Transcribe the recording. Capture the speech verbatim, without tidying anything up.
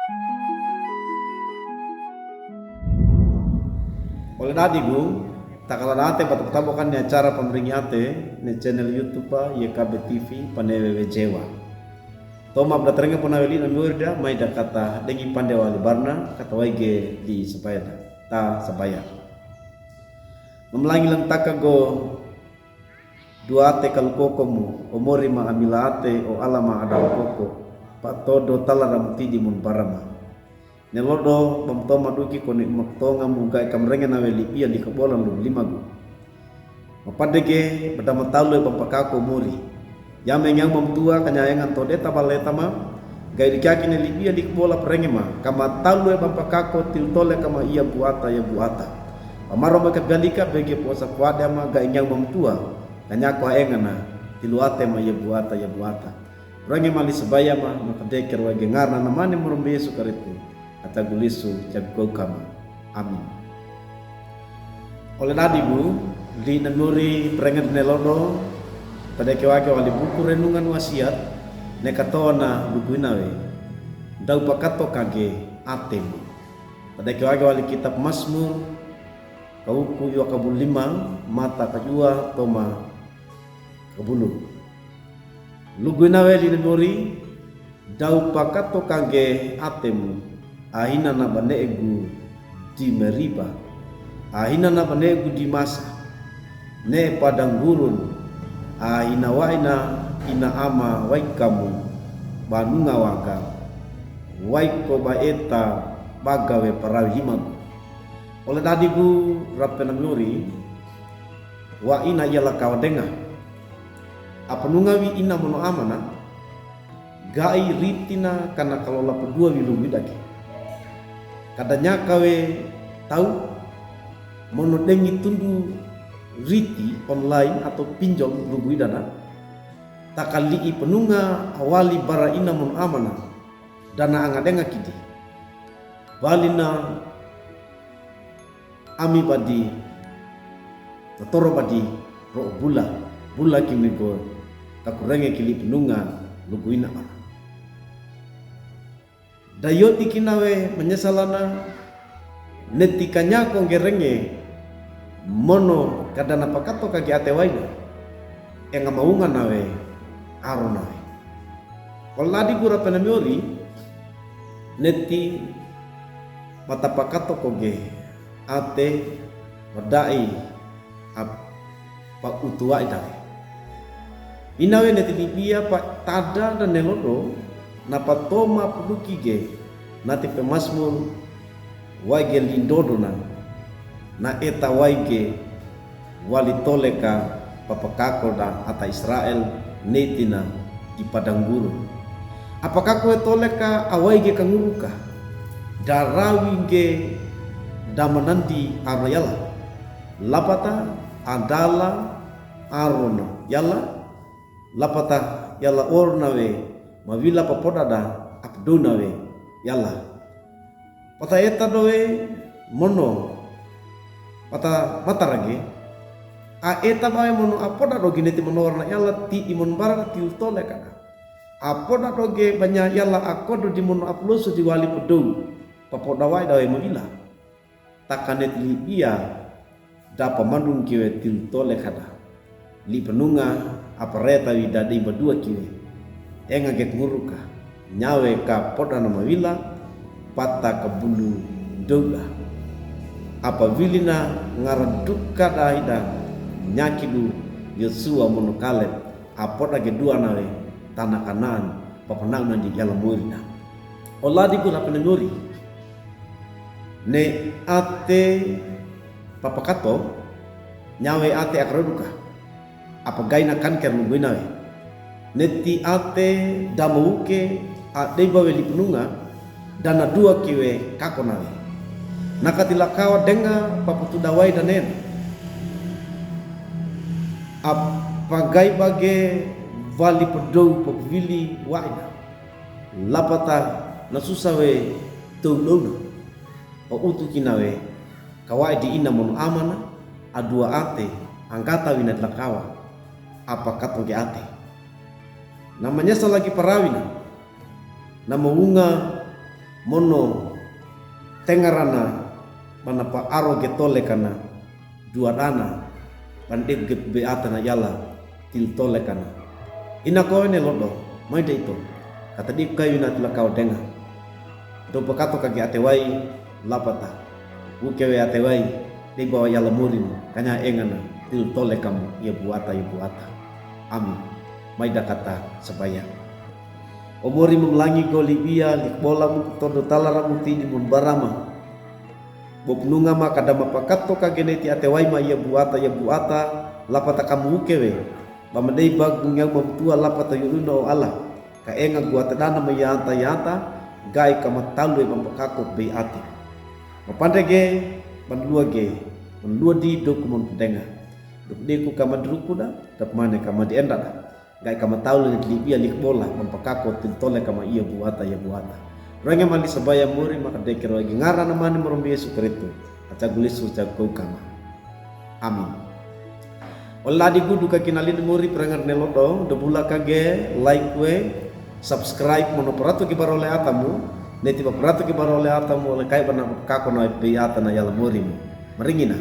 Ole dadigu, takaladate ba tabokan ni acara pambaringi ate ne channel YouTube pa Y K B T V pane wewe Jewa. Toma bda terenge pona we li'na miorida, maida kata dengi pande wali barna, kata waige di sabaya da, ta sabaya. Mamalangi lantaka go duwa ate kalukoko mu, o mori ma amila ate o ala ma adalukoko, patodo talara mutidi mun barama. Nelodo bamtoma duki koni maktonga mu ga'i kamarenge nawe libiya likabola lum limagu. Mapadege bada matalu e bampakako mori. Yame ngyang bamtuwa kanya engan tode tabaletama. Ga'i dikaki ne libiya likabola parenge ma. Kamatalu e bampakako tiltole kama iya buata ya buata. Pamaro ma kabialika bege puasa kuade ama ga'i ngyang bamtuwa. Kanya ko engana tilu ate ma iya buata ya buata. Renge mali sabaya ma, makadekero wage ngarna namane murumbi Yesu Karistu, ata gulisu jagukau kama. Amin. Ole dadigu, di namuri perengen nelodo, tadeke wage wali buku renungan wasiat, ne katona luguinawe, daw pakato kage atemu. Tadeke wage wali kitab Masmur, kawuku iwa kabulima, mata kayuwa toma kabulu. Luguinawe di namuri, daw pakato kage atemu, ahinana bane'egu di Meriba, ahinana bane'egu di Masa, ne padang gurun, ahina wa'ina ina ama waikamu, banunga waga, waiko baeta bagawe parawi limagu. Ole dadigu rape namuri, wa'ina iyalakawa denga. Apanunga wi ina mono amana, ga'i ritina kana kalola paduwa wi luguidage. Kada nyakawe tau, mono dengi tundu riti online ato pinjol luguidana, takali'i panunga awali bara ina mono amana, dana anga denga kidi. Balina ami badi, tatoro badi, ro'o bula, bula kimi go, kakurenge kili panunga luguina ara. Dayodi kinawe manyesalana, neti kanyako ngerenge, mono kadana pakato kage ate waina, enga maunga nawe, aro nawe. Ole dadigu rape namuri, neti matapakato koge ate wada'i ap-, pautuwa'i dawe. Inawe neti libiya pa tada da nelodo, napatoma puduki ge, nati pemasmur, waige lindodona, na eta waige wali toleka papakako da ata Israel netina di padang gurun. Apakako e toleka awaige kanguruka, darawi ge damanandi arona yala. Lapata adala arona yala, lapata yala orona we mawila papoda da apdona we yala. Pata eta dowe mono, pata matarage, a eta bawe mono apoda do gineti mono warana yala ti di mono barana tiltole kada. Apoda doge banya yala akodo di mono aploso di wali podou, papoda wa'i dawe mawila. Takaneti libiya da pamandung kiwe tiltole kada. Li panunga apareta wi dadi baduwa kiwe. Enga ge kanguruka. Nyawe ka podana mawila, pata kabulu douda. Apawilina ngara duka da hida nyakidu Yosua mono Kaleb. Apoda ge duwa nawe tana Kanaan, papana'u nandi yala mori na. Ole dadigu rape namuri. Ne ate papakato, nyawe ate akaroduka. Apagaina kanker luguinawe. Neti ate damawuke adeba we li panunga, dana duwa kiwe kako nawe. Nakatilakawa denga paputuda wa'i danena. Apagai bage wali podou papuwili wa'ina. Lapata nasusa we toulona. Pautu kinawe, kawa'i di ina mono amana, aduwa ate, anggata wina dilakawa, apakato ge ate. Na manyasa lagi parawina, na mawunga Mono tengarana, bana pa aro ge tole kana, duwadana, bana dek ge bey ata na yala, til tole kana. Ina ko ene lodo, maida ito, kata dek kayu na tila kaw denga. Do pakato kagi atewai, lapata. Wukewe atewai, dek bawa yala Morimu, kanya engana, til tole kama, iya buwata, iya buwata. Amin. Maida kata, sabaya. O Morimu mlangi go libia, likbola mu, todo tala ramu tidi mun barama. Bo penunga ma kadama pakato kagene ti atewai ma iya buwata, iya buwata, lapata kamu wukewe. Bama dei bagu ngyau ma mutua lapata yuluna o Allah. Ka enga gu atedana ma yanta yanta, gai kama talu e bama pakako bey ati. Ma pandege, bana lua ge, bana lua di doku mon pedenga. Dok deku kama druku da, dap mane kama di enda da. Gai kama talu ni libia likbola, bama pakako til tole kama iya buwata, iya buwata. Renge mali sabaya Mori maka deke rogi ngarana mane Mori Yesu Kristo. Aca gulisu aca kau kama. Amin. Ole dadi gu du ka kinalin Mori perengar ne lodo, do bula kage, like we, subscribe, mono peratu ki barole atamu, neti ba peratu ki barole atamu, ole kai bana kako na bey ata na yala Morimu. Maringina.